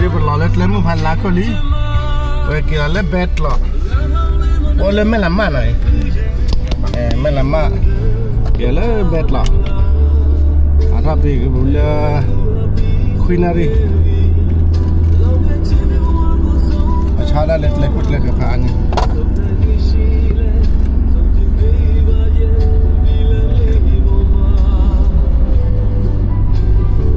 ဒ်ပလီၤလၢကျဲမုၢ်ဖးလါခိၣ်လံ, ပက့ၤလီၤလၢဘဲတလီး, အိၣ်လၢမဲၢ်လးမၢ်နီၤ, မဲၢ်လးမၢ်, က့ၤလၢဘဲတလီး, အထီၣ်ပ့ၤကပူၤလၢ ခွံနၣ်ရံၣ်, အဆါဒၣ်လၢကျဲခိၣ်ကျဲဃၢၤဖးအါန့ၣ် ဝဲဘဲကျီးလၢတီၤတ့ၢ်,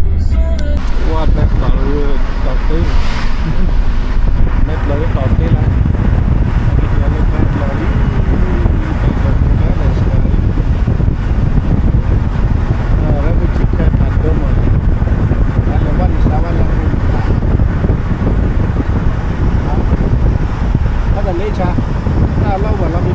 ဘဲကျီးလၢတီၤတ့ၢ်လီၤ, ဘဲကျီးလၢဘဲကျီးလံ, ဘဲကျီးလၢဘဲကျီးလံ, အဝဲပထံၣ်ခဲဖးဒိၣ်မး, အလဲၤဝဲန့ၣ်စးဝဲလၢပူၤ, ဘၣ်တၢ်လၢဆါ, တၢ်လီၢ်ဝဲလီၤမံၤဘၣ်လံ စ့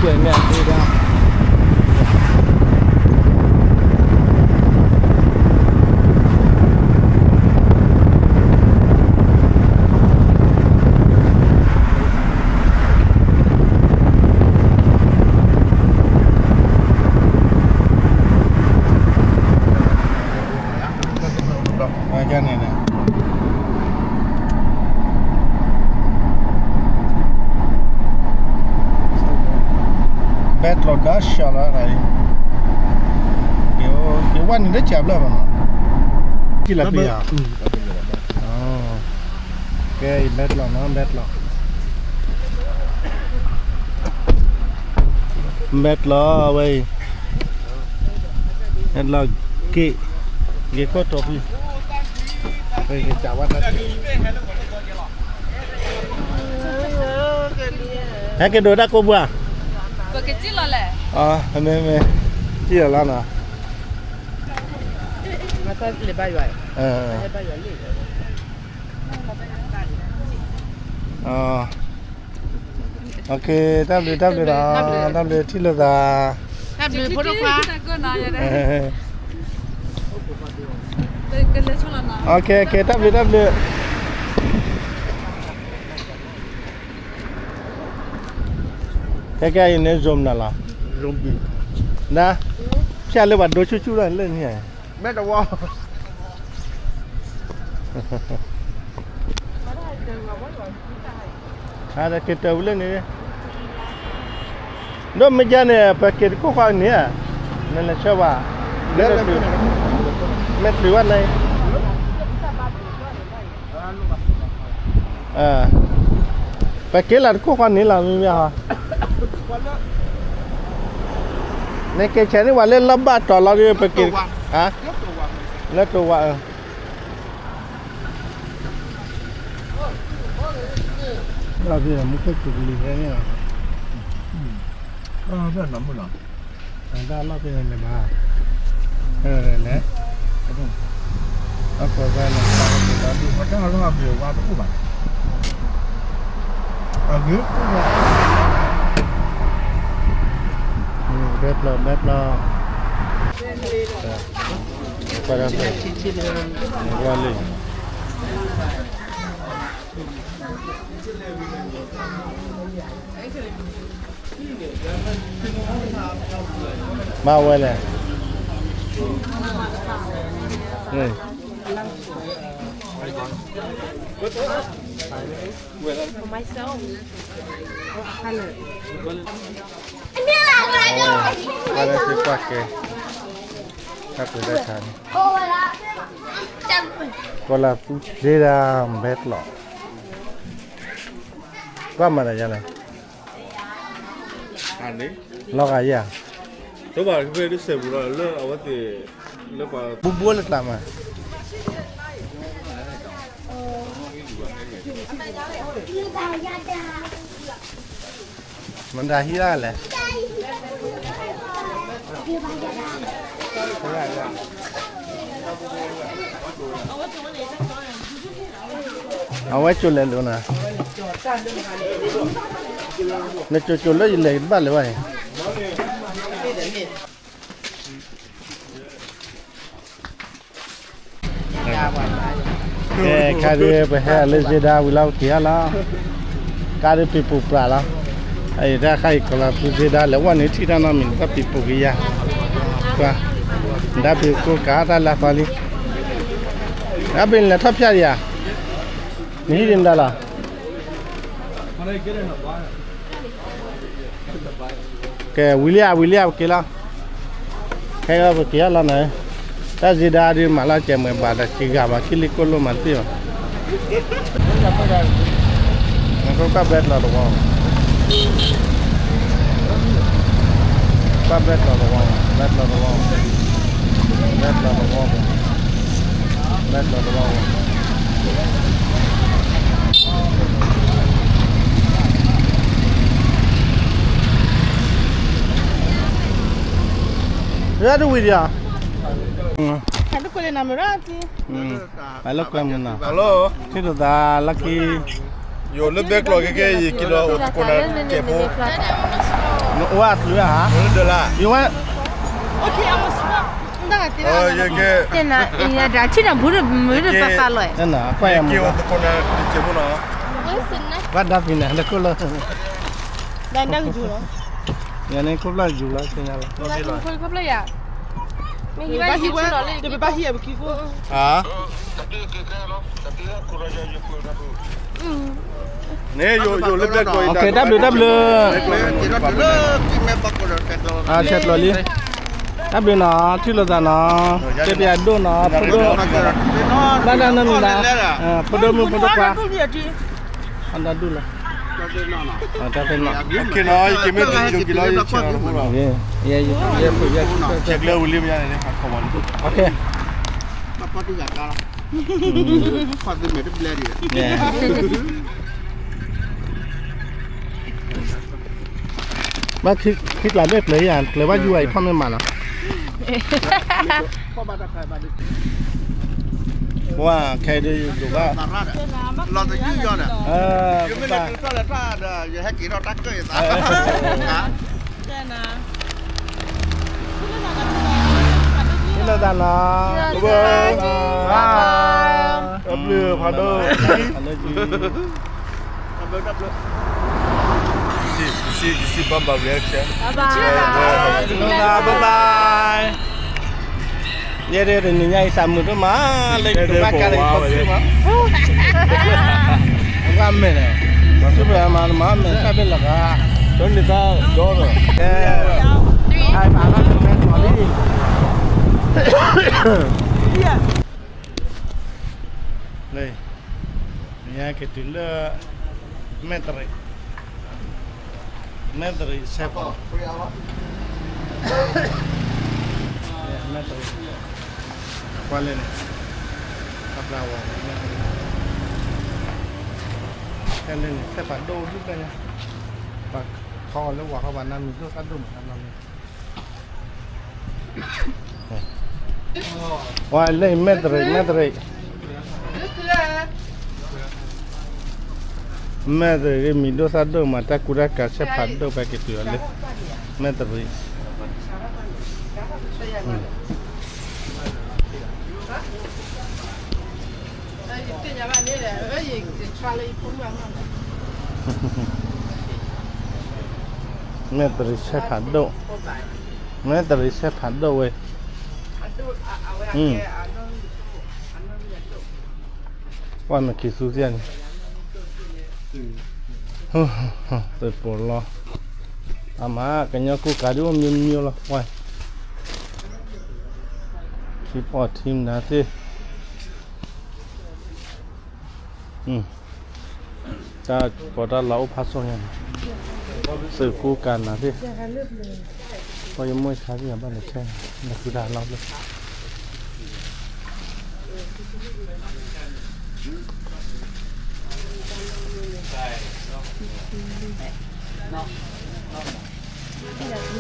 ကွဲးမ့ၢ်အသ့ဒၣ် န့ၣ်န့ၣ် ဘဲကျီးဒါရှီလီၤ, က့ၤဝဲန့ၣ်လၢကၢ်ဘျၢၣ်ဘၣ်မး, ကံလီၤပံၤဧါ, ကဲ အံၤဘဲကျီးနီၤ ဘဲကျီး, ဘဲကျီးဝဲအံၤ ဟဲလီၤက့ၤ, က့ၤခိၣ်ထီၣ်ဖံ, ကစးဝါတၢ်, ဟဲက့ၤဒိးတၢ်ကိးပှၤ, ပကစံၣ်လီၤလဲၣ်, မ့မ့ၢ်, စံၣ်လီၤလီၤနီၤ, ဘၣ်ယွၤ, တၢ်ဘျုးတၢ်ဘျုးလီၤ, တၢ်ဘျုးထံၣ်လိာ်သး, တၢ်ဘျုးဖိဒိၣ်ခွါ, တၢ်ဘျုးတၢ်ဘျုး, ခဲကဲအံၤန့ၣ် Zoom နၤလီၤ, နၤ, ဖျါလၢပှၤဒိဆူၣ်ဆူၣ်လီၤလၢန့ၣ်, မဲတဝီ က့ၤတၢ်ဝံၤလၢန့ၣ်, ဒီးမ့ၢ်ကန့ၣ် ပက့ၤတခိၣ်ဃီန့ၣ်, နလဲၤဆှၢဘၣ်, မဲာ်ချံဝဲန့ၣ်, ပက့ၤလၢတခိၣ်ဃီန့ၣ်လီၤ မ့မ့ၢ်ဟီ, နက့ၤဆဲးန့ၢ်ဝဲလၢလီၢ်ဘၣ်တီၤလီၤဒီး ပက့ၤ, လၢတိၤဝး, လၢတိၤဝးအၢ လီၢ်ဖဲမူခိၣ်စူးကလံၤဖဲန့ၣ်လီၤ, တၢ်လီၢ်ဖဲန့ၣ်မး, လဲၣ်, အကိးဖဲန့ၣ်, တၢ်လီၢ်ဖဲဝါတအိၣ်ဘၣ်, ဘဲပျီ, ဘဲပျီ, ကွၢ်တၢ်ဖဲ, ဝါလံ မၤဝဲလဲၣ်, ဘၣ်လၢသ့ၣ်ကွၢ်ကဲ, တၢ်ပူၤတၢ်ဆါန့ၣ်, ကီၢ်လၢသူစ့ဒၣ်ဘဲကျီး, ကွၢ်မၤတၢ်ယါလဲၣ် လီၤဂာ်ယၤ, ဘူးဘူးလၢကျါမး, မတၤဟံးဒၣ်လဲၣ် အဝဲကၠိလဲၤလိာ်နၤ, နကၠိကၠိလၢယလဲၤတဘၣ်လၢၤဘၣ်န့ၣ်. ကဲ ခါဒုး ပဟဲလၢစ့ဒါဝံၤလီၤ ပက့ၤဟဲလီၤ, ကါဒုးပံၤပူၤပြးလီၤ, အအံၤတၢ်ခါအံၤကီၤလီၤဖုစ့ဒါလဲၤဝဲန့ၣ် ထံၣ်တၢ်နီတမံၤန့ၣ် တၢ်ပံၤပူၤကယၤ, ကွၢ်, နတၢ်ပံၤကိၢ်ကးတၢ်လၢသီလံ, အဘ့ၣ်နလဲၤထီၣ်ဖၠၣ်ဒံးဧါ, နဟံးဒံးမတၤလီၤ. ကဲ ဝံၤလံဧါ ဝံၤလံဧါ ပက့ၤလီၤ, ခဲအံၤပက့ၤဟဲလီၤနၤ, တၢ်စ့ဒါဒုးမၤလီၤစဲးမ့ၢ်ဘၣ်ဒီး စံးဂၤဘၣ် ခံလံကိၣ်လိၣ်မၤတသ့ဘၣ်, နကကွၢ်ဘဲကျီၤတဝီ, ကွၢ်ဘဲကျီၤတဝီ, ဘဲကျီၤတဝီ, ဘဲကျီၤတဝီ, ဘဲကျီၤတဝီ ရတဝံၤဒံးဧါ, ဟဲတကွဲးလၢနမ့ၢ်ရၣ်ထံ, ဟဲလၢကွဲးမုၢ်နၤ, ထံၣ်လိာ်သးလၢခံ, ယိၤလၢဘဲကျီၤကဲကဲ ယက့ၤလီၤအိၣ်သကိးနၤကဲးဖိ, နအိၣ်အကလုာ်ဧါ, ယိၤဝဲ, ယကဲ, တနၤ, ယဒၣ်ထံၣ်နၤဘူးဒီးမုၢ်ဒီးပၢ်ပၢ်လီၤ, ယက့ၤအိၣ်သကိးနၤကဲးဖိနီၤ, ဘၣ်ဒါဖံးနၤ နခိၣ်လၢ ယၤန့ၣ်ခိၣ်ဖျၢၣ်ယူၤလီၤ သ့ၣ်ညါလီၤ, တဘၣ်ဟံးဝဲ, တဘၣ်ဟံးအပခံခိၣ်, န့ၣ်ယိၤလၢဘဲကျီၤ, တၢ်ဘျုးတၢ်ဘျုး, ဆဲးကျိးလံ, တၢ်ဘျုးနီၤ ထံၣ်လိာ်သးနီၤ, တဲပယၤဒိၣ်နီၤ ဖိဒိၣ်, ဘၣ်တၢ်နီတမံၤဘၣ်, ဖိဒိၣ်မုၣ်ဖိဒိၣ်ခွါ, အဒိၣ်လီၤ, တၢ်သ့ၣ်နီၤ, ယက့ၤမ့ၢ်တက့ၤလီၤ, ယဆဲးလီၤတဘိလီၤ, ယဲ, ယဲ, ယဲ, ဆဲးကျိးဝံၤလံမ့ၢ်န့ၣ် အခီၣ်ဘီလံ, ဘၣ်ခံကျးဘ့ၣ်ကျၢၤယၤ ကျၢၤဘၣ်ယူၤအံၤ ဖီၣ်မ့ၢ်မးနီၤ, ပှၤခဲဒုးယဒိးဘၣ်, လီၤတယုၢ်ယီၤဒီး, ယမ့ၢ်လဲၤတုၤထီၣ်လၢတၢ်ဒီး ယဟဲက့ၤထီၣ်တၢ်ကၢၢ်ယသး, ဟ့ၣ်လိာ်သးနီၤ, ဘၣ်, တၢ်ဘျုးဖးဒိၣ်, တၢ်ဘျုး, တၢ်ဘျုး, ယစံးဘၣ်ဘၣ် reaction, bye bye, bye bye, ယဲဒၣ်တနံၤညါအံၤ သးမုာ်ဒိၣ်မး, လၢယကဘၣ်ကါလၢယခီၣ်ထံးမး, အဝဲမဲာ်န့ၣ်, မၤစူၣ်ပှဲၤမး မၤမဲာ်တၢ်ဘ့ၣ်လီၤဂာ်, တန့ၢ်တၢ်ဒီဒီး, ကဲ, အမၤလီၤမဲာ်လီၤလံ, လၢ, ညါက့ၤတုၤလၢ, မဲၣ်တရံး, မဲၣ်တရံး ဆဲးဖးဒိၣ်, မဲၣ်တရံး, ကွၢ်လၢန့ၣ်, အဘျါဝဲ, ခဲလၢာ်န့ၣ် ဆဲးဖးဒိၣ်ဒူၣ်ဖျၢၣ်ညါ, ပှၤထီလၢဝၤဟီၣ်ဘၣ်နါမံၤဒိၣ်သၣ်ဒိၣ်မးနါမံၤ ဝဲလၢမဲၣ်တရံး မဲၣ်တရံး, မဲၣ်တရံးမံၤဒိၣ်သၣ်ဒိၣ်မး တၢ်ကူတၢ်ကၤဆဲးဖးဒိၣ် ပက့ၤတုၤအီၤလၢ, မဲၣ်တရံး, မဲၣ်တရံးဆဲးဖးဒိၣ်, မဲၣ်တရံးဆဲးဖးဒိၣ်ဝဲ, ပှၤမ့ၢ်ခံသူသ့ၣ်န့ၣ်, သုးပိာ်လီၤ, အမၤကညီကူကၤဒ်အိၣ်မံၤမံၤလီၤ, ဝဲ, ထံပီၢ်ထံမနုၤသ့ၣ် တၢ်ပီးတၢ်လီအိၣ်ဖးစီညါန့ၣ်, သုးကူကၤနၤသ့ၣ်, ပှၤယမိၢ်ဆါသ့ၣ်ညါဘၣ်န့ၣ်ထဲ, နဃုတၢ်လီၤဘျီ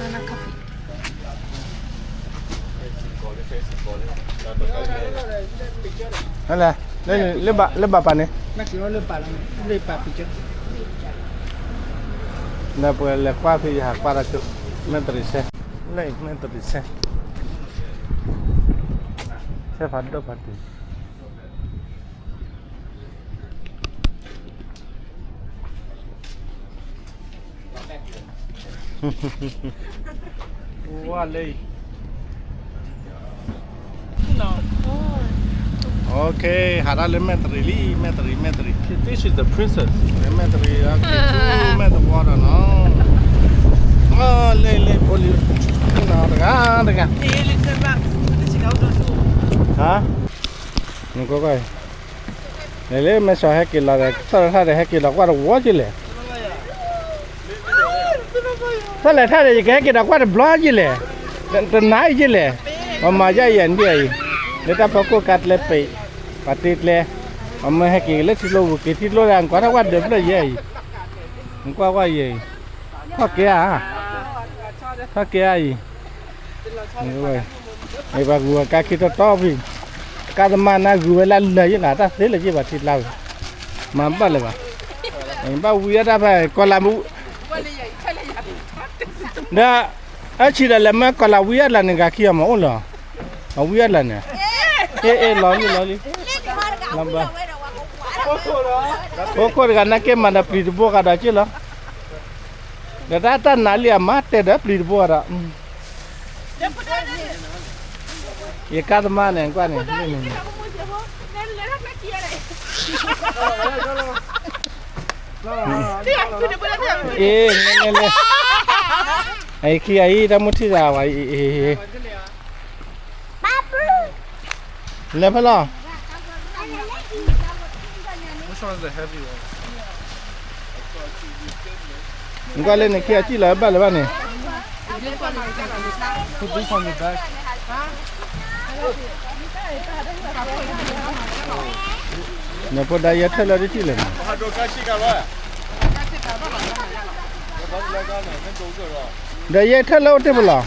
Banana coffee. လဲၣ်, လၢဘၣ်ပာ်န့ၣ်, ဒီးပလဲၤကွၢ်ဖဲယဟးကွၢ်တၢ်ကၠိ, မဲၣ်တရံးဆဲ, လၢမဲၣ်တရံးဆဲ, ဆဲဖးဒိၣ်ဖးတံၢ် ဝါလၢ, okay, ဟးဒၣ်လၢမဲၣ်တရံးလံ, မဲၣ်တရံး, မဲၣ်တရံး, This is the princess. မဲၣ်တရံး, okay, မဲၣ်တဝီဒီးနီၤ, လၢလၢဖိလံၤ, တဂၤတဂၤ, ဟါ, နကွၢ်ကွၢ်, လဲၤလၢမဲၢ်ဆီးဟဲက့ၤလီၤဒီး သီၣ်လၢထါဒီးဟဲက့ၤဒီးကွၢ်တဝီက့ၤလဲၣ်, သီၣ်လၢထါဒီး ယကဟဲက့ၤဒီးကွၢ်တဘျီက့ၤလဲၣ်, တနၤအံၤက့ၤလဲၣ်, ပမၤယဲအံၤအံၤ, လၢတၢ်ဖီခိၣ်ကါကျဲပံး, ပှၤတ့ကျဲ, ပမ့ၢ်ဟဲက့ၤလၢထံကျိပူၤက့ၤထံကျိဒီး နကွၢ်ထီၣ်ကွၢ်ဒၢးဖျၢၣ်ယဲအံၤ, နကွၢ်ကွၢ်ယဲအံၤ, ထီၣ်ကဲဧါ, ထီၣ်ကဲဧါအံၤ ပှၤဂုၤအကါခံတီတီဖဲ, ကါသမါနဂုၤဝဲလၢလၢာ်ယ့ၣ်လၢ တၢ်သ့လၢယ့ၣ်ဘၣ်ထံကျါဝဲ, မၤဘၣ်လၢၤဘၣ်, ဘၣ်ဝံအတၢ်ဖဲကီၢ်လၢ်မူ, ဒီး, အဆံးဒီးလဲၤမၢကီၢ်လၢ်ဝံအတၢ်န့ၣ် ဂၤခံအီၤမ့ၢ်အိၣ်လီၤ, အဝံအတၢ်န့ၣ်, အ့ၣ်အ့ၣ်လီၤလံလီၤလံ, ဖိခိၣ်တဂၤနာ်က့မၤဒီးပျံၤတဘိဂၤဒီးက့ၢ်လီၤ, ဒီးတၢ်တၢ်နးလံအမၤတဲဒီးပျံၤတဘိဂၤဒီး ယကါသမါန့ၣ် ကွၢ်န့ၣ်, အ့ၣ်, အခံဂၤအံၤ တၢ်မူထံၣ်သးဝဲ, လဲၤဖဲလီၤ, နကွၢ်လၢန့ၣ် ခံဂၤစံၣ်လီၤဘၣ်လၢၤဘၣ်န့ၣ် နဖိဒါယဲထၢၣ်လၢတထံၣ်လဲၣ်န့ၣ်, ဒီးယဲထၢၣ်လၢအိၣ်တ့ၢ်ပလီၤ,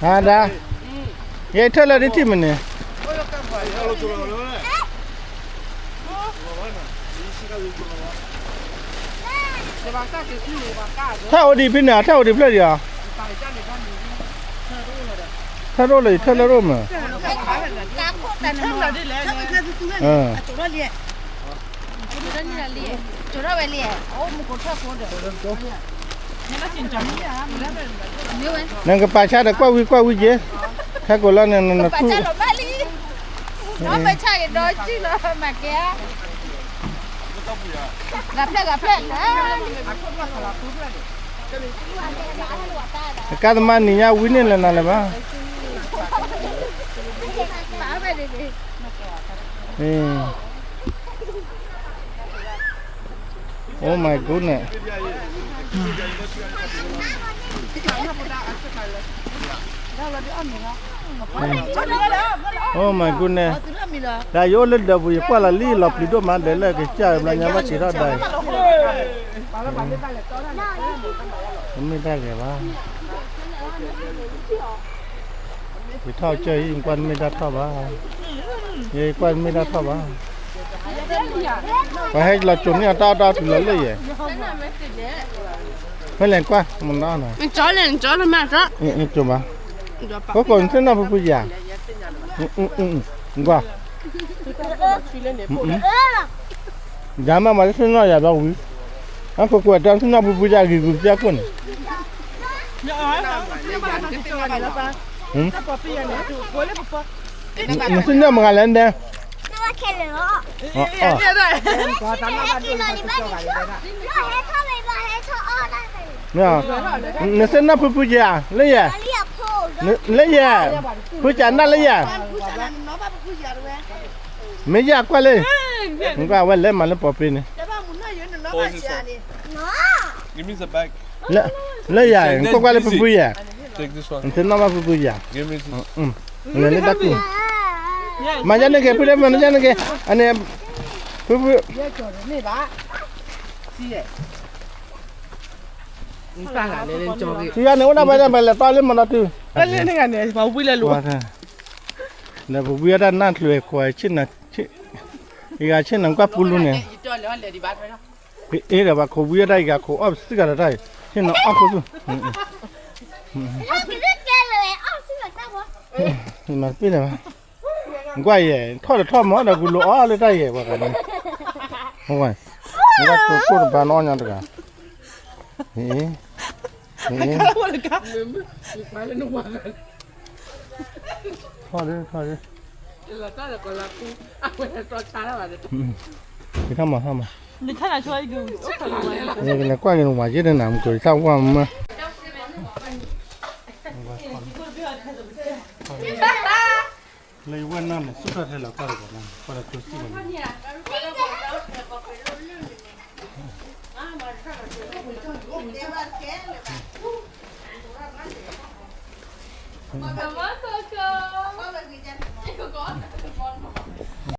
ဟါဒၣ်, ယဲထၢၣ်လၢတထံၣ်မ့ၢ်န့ၣ် ထၢၣ်အိၣ်ဒံးဖဲန့ၣ်, ထၢၣ်အိၣ်ဒံးဖျၢၣ်ဒံးဧါ, ထၢၣ်တအိၣ်လၢၤ, ယထၢၣ်လၢတအိၣ်မ့ၢ်, နကပာ်ဆါဒီးကွၢ်ဝံကွၢ်ဝံက့ၤ, ဟဲကိးလီၤန့ၣ်နနသူၣ် ပာ်ဆါလီၤဘၣ်လံ, ဒီးပာ်ဆါကဒီကံၣ်လီၤမၤကဲဧါ, ဂၤဖျၢၣ်ဂၤဖျၢၣ်, ကါသမါနံၤညါဝံန့ၣ်လၢနၤလၢၤဘၣ်, Oh my goodness. Oh my goodness. တၢ်ယအိၣ်လၢဒၢးပူၤ ယကွၢ်လီၤလံ လီၤပျံၤဒိၣ်မး ဒီးလၢကစၢ်ဘျီညါဘၣ်က့ၤထီၣ်ဒၣ်အံၤ, တမ့ၢ်တၢ်ဂ့ၤဘၣ်. ယထီၣ်ကၢၢ်အံၤ ယကွၢ်တမ့ၢ်တၢ်ထီၣ်ဘၣ်, ယကွၢ်တမ့ၢ်တၢ်ထီၣ်ဘၣ်, ပှၤဟဲလီၤစိာ်န့ၢ်အီၤတၢ်အီၣ်တၢ်အီတုၤလီၤလၢယဲၢ်, ဖဲလဲၣ်ကွၢ်မနီၤ, ကၠီလဲၣ် ကၠီလၢမ့ၢ်ကၠီ, ကၠီဘၣ်, ခိခိၣ်နသ့ၣ်နီၣ်ဖုဖုယၤ, ကွၢ်, ယၤမးမၤလၢသ့ၣ်နီၣ်ယၤဘၣ်ဝံၤ, အခိၣ်ကွဲးတၢ်သ့ၣ်နီၣ်ဖုဖုယၤဂ့ၤဂ့ၤပျၢ်ခိၣ်န့ၣ် နသ့ၣ်နီၣ်မတၤလဲၣ်, နသ့ၣ်နီၣ်ဖုဖုယၤလၢယဲၢ်, လၢယဲၢ်, ဖုကနၣ်လၢယဲၢ်, မ့ၢ်ယၤကွၢ်လၢ, နကွၢ်ဝဲလဲၤမၤလၢပီၤပ့ၤန့ၣ် လၢယၤ, နကွၢ်ကွၢ်လၢဖုဖုယၤ, နသ့ၣ်နီၣ်ဘၣ်ဖုဖုယၤ, လဲၤလၢတၢ်ကူၣ်, မၤယၤန့ၣ်က့ၤဖုဒဲးမၤယၤန့ၣ်က့ၤ, အန့ၣ်, ဖုဖု, ထူယၤန့ၣ်အိၣ်ဒၣ်ဝဲဒၣ် ပလဲၤတီလၢမၤဒီးတုၤ တၢ်လဲၣ်န့ၣ်ဂၤန့ၣ် ပှၤဝံလၢလိၤ, လၢပဝံအတၢ်နၢ်ကျၢၤကွၢ်ဆ့ၣ်နၤ, ယဂၤဆ့ၣ်နၤကွၢ်ပူၤလူန့ၣ်, အ့ဒီးပှၤခိးဝံအတၢ်ယဂၤခိးအီၣ်ပစံၣ်ဂၤဒီးတၢ်အံၤ, ဆ့ၣ်နၤအီၣ်ခိၣ်သူၣ်, မၤတပ့ၢ်လၢၤဘၣ်, ကွၢ်ယဲၢ် ထီၣ်တထီၣ်မၤဒီး ဂုာ်လိာ်အီၣ်လၢတၢ်ယဲၢ်ပှၤဂၤန့ၣ်, နကတိၢ်တဘၣ်နီၢ်အီၣ်ညါတဂၤ, အ့, အ့, ထီၣ်ဒၣ်, ထီၣ်ဒၣ်, ထီၣ်မၤ, ထီၣ်မၤ, လဲၤကွၢ်က့ၤနဝၤယ့ၢ်တနၤမုၢ်ကီၤ ယသၣ်ဝၢ်မး, လၢယဝဲၢ်နီၢ်န့ၣ် စူၢ်ထီၣ်ထဲလီၤကွၢ်တဂၤန့ၣ် ကွၢ်လၢကျိစံၣ်ဘၣ်န့ၣ်,